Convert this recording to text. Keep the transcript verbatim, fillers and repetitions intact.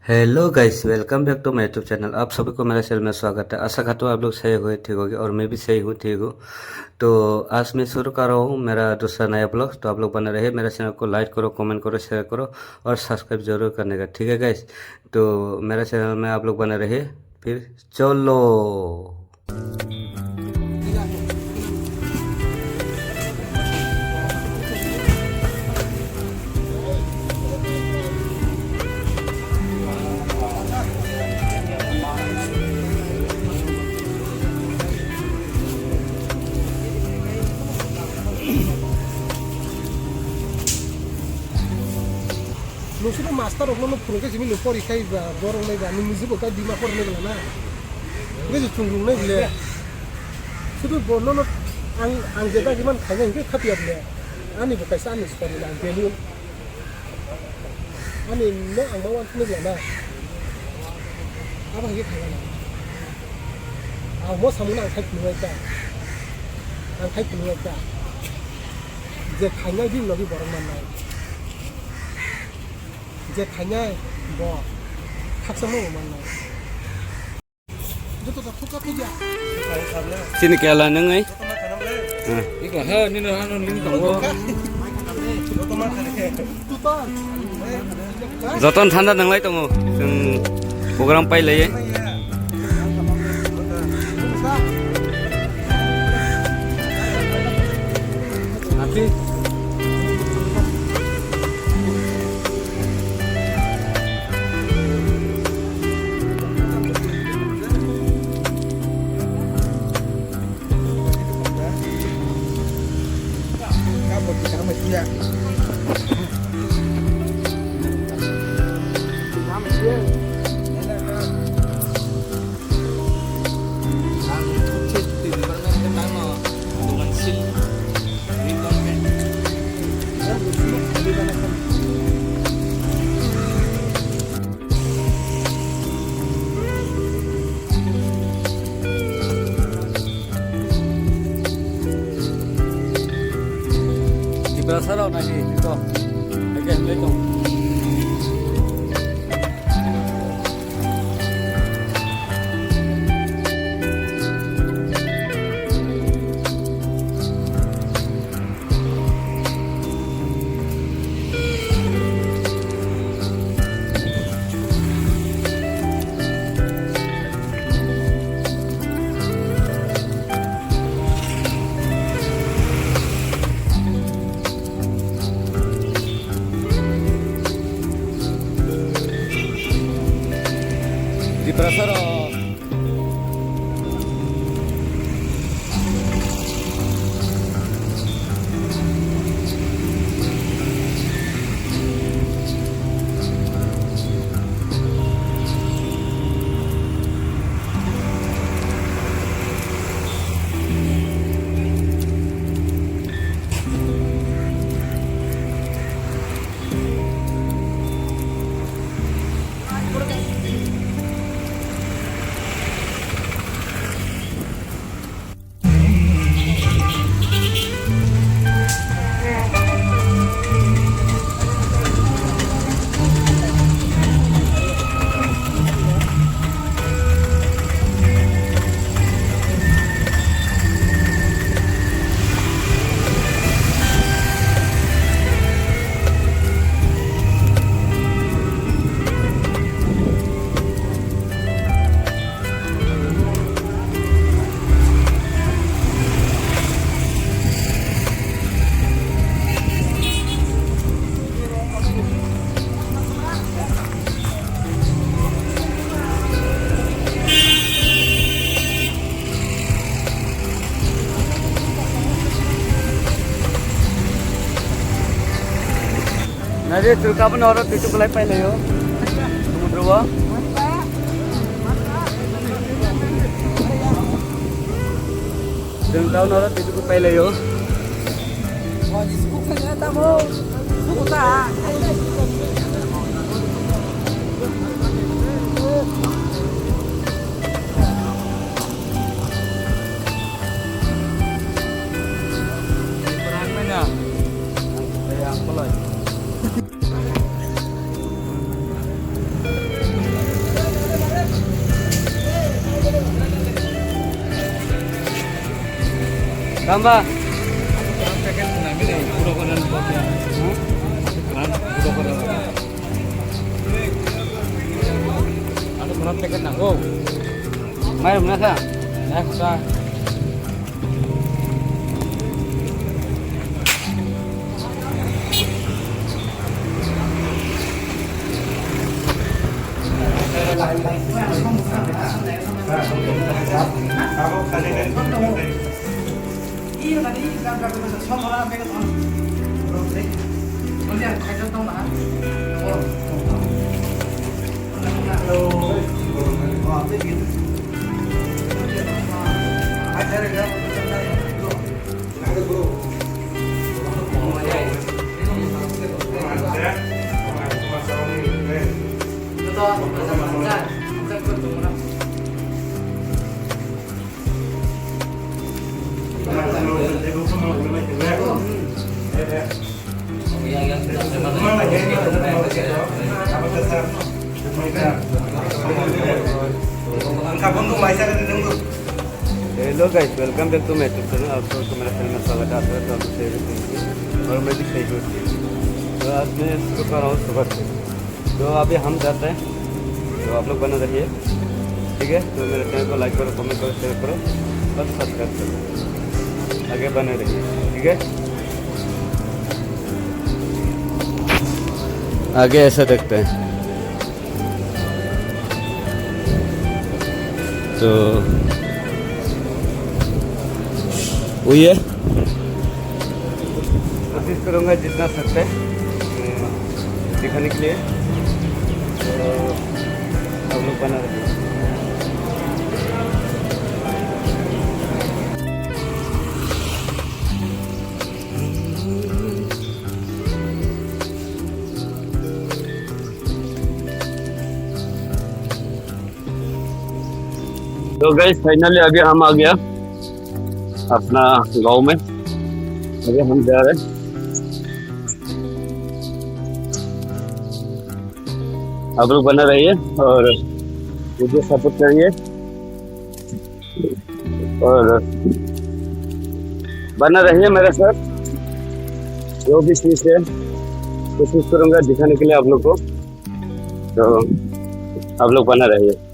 Hello guys, welcome back to my YouTube channel। आप सभी को मेरा चैनल में स्वागत है। आशा करता हूँ आप लोग सही होंगे, ठीक होंगे और मैं भी सही हूँ, ठीक हूँ। तो आज मैं शुरू कर रहा हूँ मेरा दूसरा नया ब्लॉग। तो आप लोग बने रहिए, मेरा चैनल को लाइक करो, कमेंट करो, शेयर करो और सब्सक्राइब जरूर करने का, ठीक है गाइस। तो मेरा चैनल में आप लोग बने रहिए, फिर चलो। Nung sudu master rok no phwrwng khe simi nung pori khai ba, borok nai ba, nung niji bo kai bima pori nai bwla na. Ngai je chwng rung nai bwle. Sudu bo no no ang, ang je dagi man khaina hinkhe khatiya bwle. Ani bo kaisa ani sori na, ang value. Ani no ang ma wan thani bwla na. Abo hinkhe khaina na. Ang mo samung no ang khai phunuk nai ta. Ang khai phunuk nai ta. Je khainai bini logi borok mannai. Je khainai bo khakchangma bo mannai. Joto da thuka thuja. Chini kela nwngai. Iko ha, nini hano nini tongo. Joton thanda nanglai tongo. Chwng program pai laiye. Tiprasa rok nai di, iko. Oke, assalamualaikum. Tiprasa rok. Nari chwng kabano oro twi tukulai pailaio. Sumudro o. Chwng tabano oro twi tuku pailaio. Tamba. Mai mana sa? Next sa. Hello guys, welcome back to my YouTube channel. आप सबको मेरा channel में स्वागत है। आप सबको स्वागत है। और मैं भी सही हूँ। तो आज मैं शुरू कर रहा हूँ सुबह से। तो अभी हम जाते हैं, तो आप लोग बने रहिए, ठीक है? तो मेरे चैनल को लाइक करो, कमेंट करो, शेयर करो और सब्सक्राइब करो, आगे बने रहिए, ठीक है? आगे ऐसा देखते हैं। तो वही है, कोशिश करूँगा जितना सकते हैं दिखाने के लिए। तो आप लोग बना रहिए। तो गाइस, फाइनली अभी हम आ गया अपना गांव में। अभी हम जा रहे हैं। आप लोग बना रहिए और मुझे सपोर्ट करिए और बना रहिए मेरे साथ। जो भी चीज़ है, कोशिश करूँगा दिखाने के लिए आप लोग को। तो आप लोग बना रहिए।